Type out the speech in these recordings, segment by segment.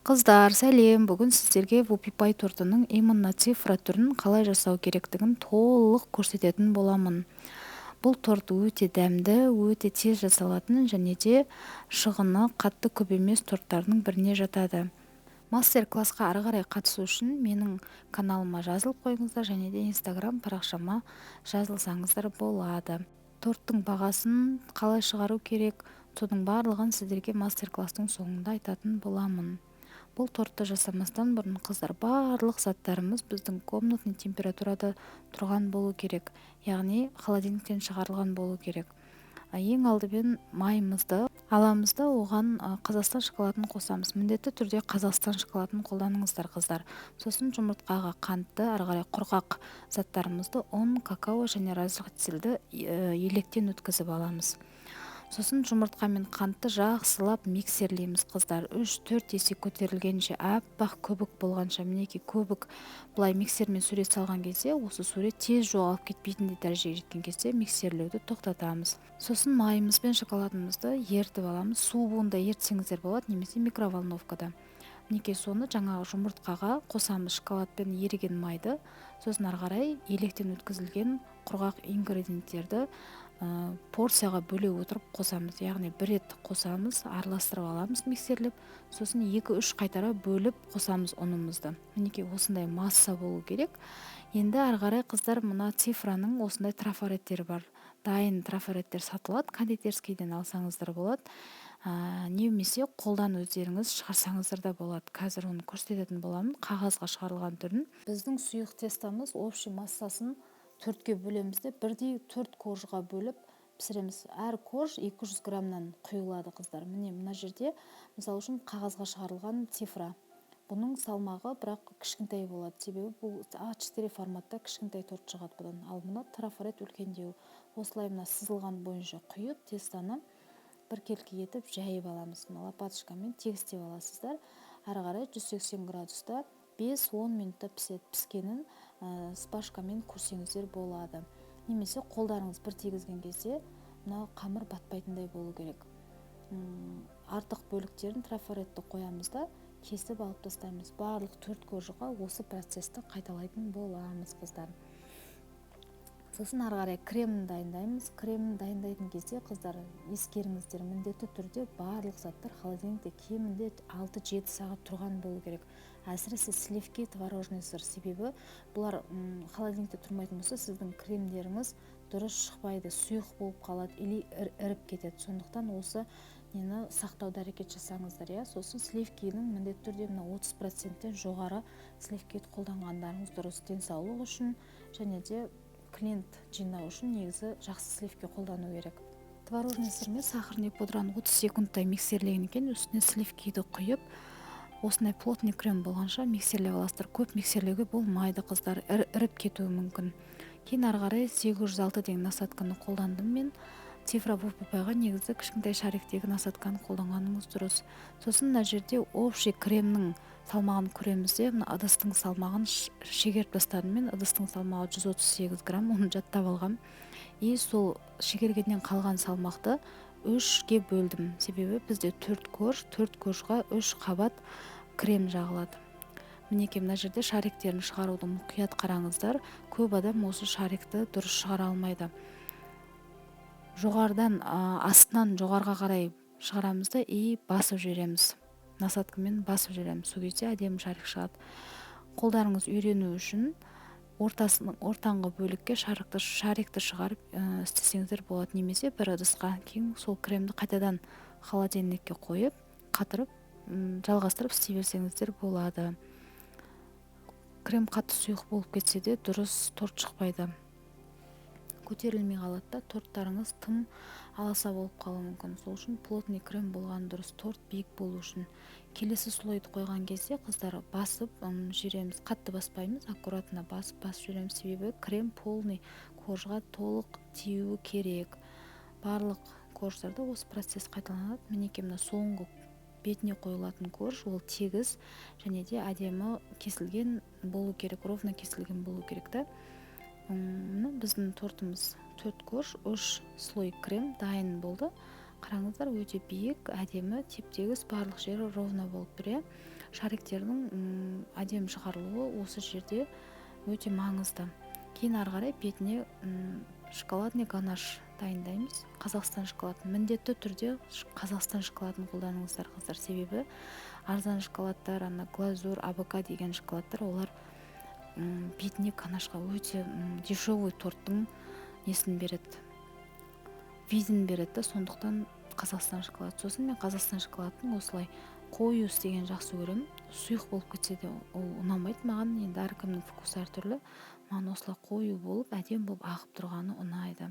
Қыздар, сәлем! Бүгін сіздерге вупи пай тортының именно цифра түрін қалай жасау керектігін толық көрсететін боламын. Бұл торт өте дәмді, өте тез жасалатын және де шығыны қатты көп емес торттардың біріне жатады. Мастер-классқа ары қарай қатысу үшін менің каналыма жазылып қойыңыздар және де Инстаграм парақшама жазылсаңыздар болады. Торттың бағасын қалай шығару керек, соның барлығын сіздерге мастер-класстың соңында айтатын боламын. Бұл тортты жасамастан бұрын, қыздар, барлық заттарымыз біздің комнатный температурада тұрған болу керек, яғни холодильниктен шығарылған болу керек. Ең алдымен майымызды аламыз да, оған Қазақстан шоколадын қосамыз. Міндетті түрде Қазақстан шоколадын қолданыңыздар, қыздар. Сосын жұмыртқаға қантты, ары қарай құрғақ заттарымызды, ұн, какао және разрыхлительді електен өткізіп аламыз. Сосын жұмыртқа мен қантты жақсылап миксерлейміз, қыздар, 3-4 есе көтерілгенше, аппақ көбік болғанша. Мінекей, көбік былай миксермен сурет салған кезде осы сурет тез жоғалып кетпейтіндей дәрежеге жеткен кезде миксерлеуді тоқтатамыз. Сосын майымыз бен шоколадымызды ерітіп аламыз. Су буында ерітсеңіздер болады немесе микроволновкада. Мінекей, соны жаңағы жұмыртқаға қосамыз, шоколад пен еріген майды. Сосын ары қарай електен өткізілген құрғақ ингредиенттерді порцияға бөле отырып қосамыз, яғни бір рет қосамыз, араластырып аламыз миксерлеп, сосын 2-3 қайтара бөліп қосамыз ұнымызды. Мінекей, осындай масса болу керек. Енді ары қарай, қыздар, мына цифраның осындай трафареттері бар, дайын трафареттер сатылады, кондитерскийден алсаңыздар болады немесе қолдан өздеріңіз шығарсаңыздар да болады. Қазір оны көрсететін боламын, қағазға шығарылған түрін. Біздің сұйық тестомыз общий массасын төртке бөлеміз де, бірдей төрт коржға бөліп пісіреміз. Әр корж 200 граммнан құйылады, қыздар. Міне, мына жерде, мысалы үшін, қағазға шығарылған цифра. Бұның салмағы бірақ кішкентай болады, себебі бұл А4 форматта кішкентай торт шығады бұдан. Ал мына трафарет үлкендеу. Осылай мына сызылған бойынша құйып, тестоны біркелкі етіп жайып аламыз. Мына лопаточкамен тегістеп аласыздар. Ары қарай 180 градуста 5-10 минутта піседі. Піскенін шпажкамен көрсеңіздер болады немесе қолдарыңыз бір тигізген кезде мына қамыр батпайтындай болу керек. Артық бөліктерін, трафаретті қоямыз да, кесіп алып тастаймыз. Барлық төрт коржға осы процессті қайталайтын боламыз, қыздар. Сосын ары қарай кремін дайындаймыз. Кремін дайындайтын кезде, қыздар, ескеріңіздер: міндетті түрде барлық заттар холодильникте кемінде 6-7 сағат тұрған болу керек, әсіресе сливки, творожный сыр. Себебі бұлар холодильникте тұрмайтын болса, сіздің кремдеріңіз дұрыс шықпайды, сұйық болып қалады или іріп кетеді. Сондықтан осы нені сақтауда әрекет жасаңыздар, иә. Сосын сливкидің міндетті түрде мына 30%-тен жоғары сливки қолданғандарыңыз дұрыс. Денсаулық үшін және де клиент жинау үшін негізі жақсы сливки қолдану керек. Творожный сыр мен сахарный пудраны 30 секундтай миксерлеген екен, үстіне сливкиді құйып, осындай плотный крем болғанша миксерлеп аласыздар. Көп миксерлеуге болмайды, қыздар, іріп кетуі мүмкін. Кейін ары қарай 806 деген насадканы қолдандым мен. Цифра вупи негізі кішкентай шариктегі насадканы қолданғаныңыз дұрыс. Сосын мына жерде общий кремнің салмағын көреміз де, мына ыдыстың салмағын шегеріп тастадым мен. Ыдыстың салмағы 138 грамм, оны жаттап алғам. И сол шегергеннен қалған салмақты үшке бөлдім, себебі бізде төрт корж, төрт коржға үш қабат крем жағылады. Мінекей, мына жерде шариктерін шығаруды мұқият қараңыздар. Көп адам осы шарикті дұрыс шығара алмайды. Жоғарыдан, астынан жоғарыға қарай шығарамыз да и басып жібереміз, насадкамен басып жібереміз. Сол кезде әдемі шарик шығады. Қолдарыңыз үйрену үшін ортасының, ортаңғы бөлікке шарикті шығарып істесеңіздер болады немесе бір ыдысқа. Кейін сол кремді қайтадан холодильникке қойып, қатырып, жалғастырып істей берсеңіздер болады. Крем қатты сұйық болып кетсе де, дұрыс торт шықпайды, көтерілмей қалады да, торттарыңыз тым аласа болып қалуы мүмкін. Сол үшін плотный крем болған дұрыс, торт биік болу үшін. Келесі слойды қойған кезде, қыздар, басып жібереміз. Қатты баспаймыз, аккуратно басып басып жібереміз, себебі крем полный коржға толық тиюі керек. Барлық корждарда осы процесс қайталанады. Мінекей, мына соңғы бетіне қойылатын корж, ол тегіс және де әдемі кесілген болу керек, ровно кесілген болу керек та. Мына біздің тортымыз төрт корж, үш слой крем дайын болды. Қараңыздар, өте биік, әдемі, теп-тегіс, барлық жері ровно болып тұр, иә. Шариктердің әдемі шығарылуы осы жерде өте маңызды. Кейін ары қарай бетіне шоколадный ганаш дайындаймыз. Қазақстан шоколадын, міндетті түрде Қазақстан шоколадын қолданыңыздар, қыздар. Себебі арзан шоколадтар, ана глазурь, АБК деген шоколадтар, олар бетіне ганашқа өте дешевый торттың несін береді, видін береді да. Сондықтан Қазақстан шоколад. Сосын мен Қазақстан шоколадын осылай қою істеген жақсы көремін. Сұйық болып кетсе де, ол ұнамайды маған. Енді әркімнің вкусы әртүрлі. Маған осылай қою болып, әдемі болып ағып тұрғаны ұнайды.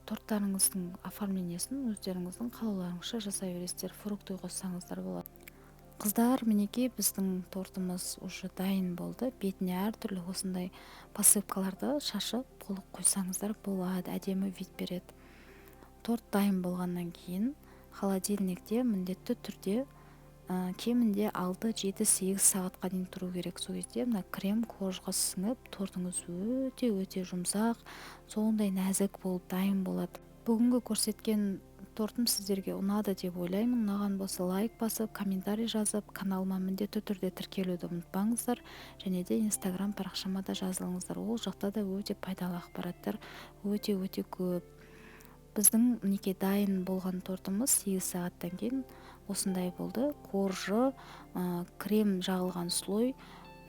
Торттарыңыздың оформлениесін өздеріңіздің қалауларыңызша жасай бересіздер, фрукты қоссаңыздар болады. Қыздар, мінекей, біздің тортымыз уже дайын болды. Бетіне әртүрлі осындай посыпкаларды шашып қойсаңыздар болады, әдемі вид береді. Торт дайын болғаннан кейін холодильникте міндетті түрде кемінде 6, 7, 8 сағатқа дейін тұру керек. Сол кезде мына крем коржға сіңіп, тортыңыз өте өте жұмсақ, сондай нәзік болып дайын болады. Бүгінгі көрсеткен тортым сіздерге ұнады деп ойлаймын. Ұнаған болса, лайк басып, комментарий жазып, каналыма міндетті түрде тіркелуді ұмытпаңыздар және де Инстаграм парақшама да жазылыңыздар. Ол жақта да өте пайдалы ақпараттар өте өте көп. Біздің, мінекей, дайын болған тортымыз 8 сағаттан кейін осындай болды. Коржы, крем жағылған слой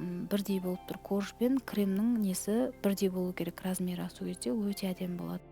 бірдей болып тұр. Корж пен кремнің несі бірдей болу керек, размері. Сол кезде өте әдемі болады.